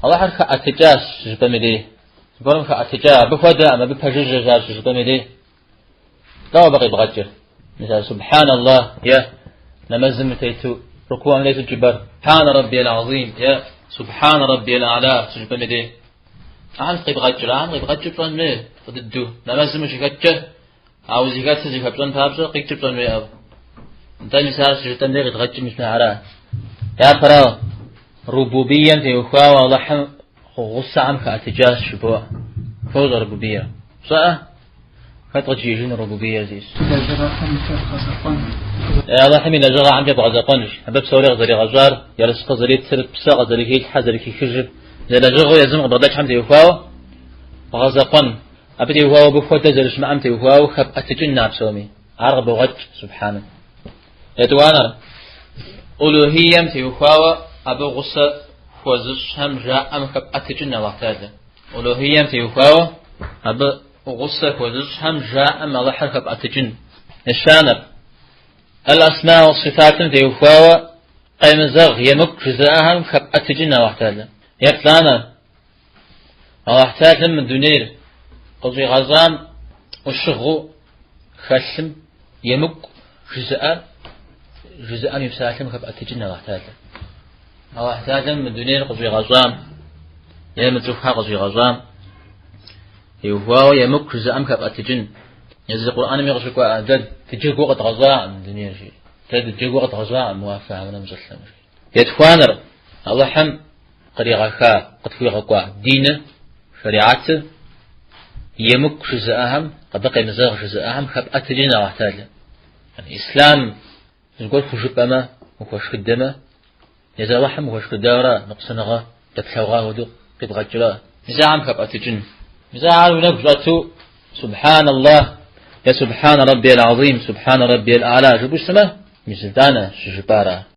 Алыхьыр хэӏэтыкӏащ щыжыпӏэм и дей. Зыгуэрым хэӏэтыкӏа, абы хуэдэкъым, абы пэжыжьэщ ар щыжыпӏэм и дей. Дауэ абы къибгъэкӏыр? Мис ар سبحان الله е нэмэзым тету, рукуам тету жыпӏэр. سبحان ربي العظيم е سبحان ربي الأعلى щыжыпӏэм и дей. Ахэм къибгъэкӏыр, ахэм къибгъэкӏыр пщӏэн хуей фӏы дыдэу. Нэмэзым ущыхэткӏэ, а узыхэтыр зыхэпщӏэн папщӏэ къикӏыр пщӏэн хуей абы. Нтӏэ мис ар щыжытӏэм дей къидгъэкӏыр мис мыхьэра. Япэрауэ, рубубием теухуауэ Алыхьым гъусэхэм хэӏэтыкӏащ жыбоӏэ. Фощӏэ рубубие. Пщӏэӏэ? Хэт къыджиӏэжын рубубие зищӏ? Лэжьыгъэхэмкӏэ бгъэзэкъуэн. Алыхьым и лэжьыгъэхэмкӏэ бгъэзэкъуэнщ. Абы псори къызэригъэщӏар, ерыскъы зэритыр, псэ къызэрыхилъхьэр, зэрыхихыжыр, лэжьыгъэу езым къыбгъэдэкӏхэм теухуауэ бгъэзэкъуэн. Абы теухуауэ абы хуэдэ зэрыщымыӏэм теухуауэ хэпӏэтыкӏын а псоми. Ар къыбогъэкӏ, سبحان. Етӏуанэр, улухием теухуауэ абы гъусэ хуэзыщӏхэм жаӏэм хэпӏэтыкӏын Алыхь Тэхьэлэ. Улухием теухуауэ абы гъусэ хуэзыщӏхэм жаӏэм Алыхьыр хэпӏэтыкӏын. Ещанэр, аль-асма уас-сифатым теухуауэ къемызэгъ емыкӏу жызыӏэхэм хэпӏэтыкӏын Алыхь Тэхьэлэ. Еплӏанэр, Алыхь Тэхьэлэм мы дунейр къыщӏигъэщӏам ӏущыгъэу хэлъым емыкӏу жызыӏэр жызыӏэм и псалъэм хэпӏэтыкӏын Алыхь Тэхьэлэ. Алыхь Тэхьэлэм мы дунейр къыщӏигъэщӏам е мы цӏыхухэр къыщӏигъэщӏам теухуауэ емыкӏу жызыӏэм хэпӏэтыкӏын. Езы Къурӏэнми къыщыкӏуа дэ дыджэгуу къэдгъэщӏакъым мы дунейр жи. Дэ дыджэгуу къэдгъэщӏакъым уафэхэмрэ мы щӏылъэм жи. Етхуанэр Алыхьым къригъэха, къытхуигъэкӏуа диныр, шэриӏэтыр емыкӏу жызыӏэхэм, абы къемызэгъ жызыӏэхэм хэпӏэтыкӏын Алыхь Тэхьэлэ. Ислъам зыгуэр хужыпӏэмэ, ухуэшхыдэмэ, езы Алыхьым ухуэшхыдауэрэ ныкъусаныгъэ дэплъэгъуа хуэдэу къибгъэкӏрэ, мис ахэм хэпӏэтыкӏын. Мис ахэр уи нэгу щӏэту سبحان الله е سبحان ربي العظيم، سبحان ربي الأعلى жыпӏэу щытмэ, мис итӏанэ щыжыпӏара.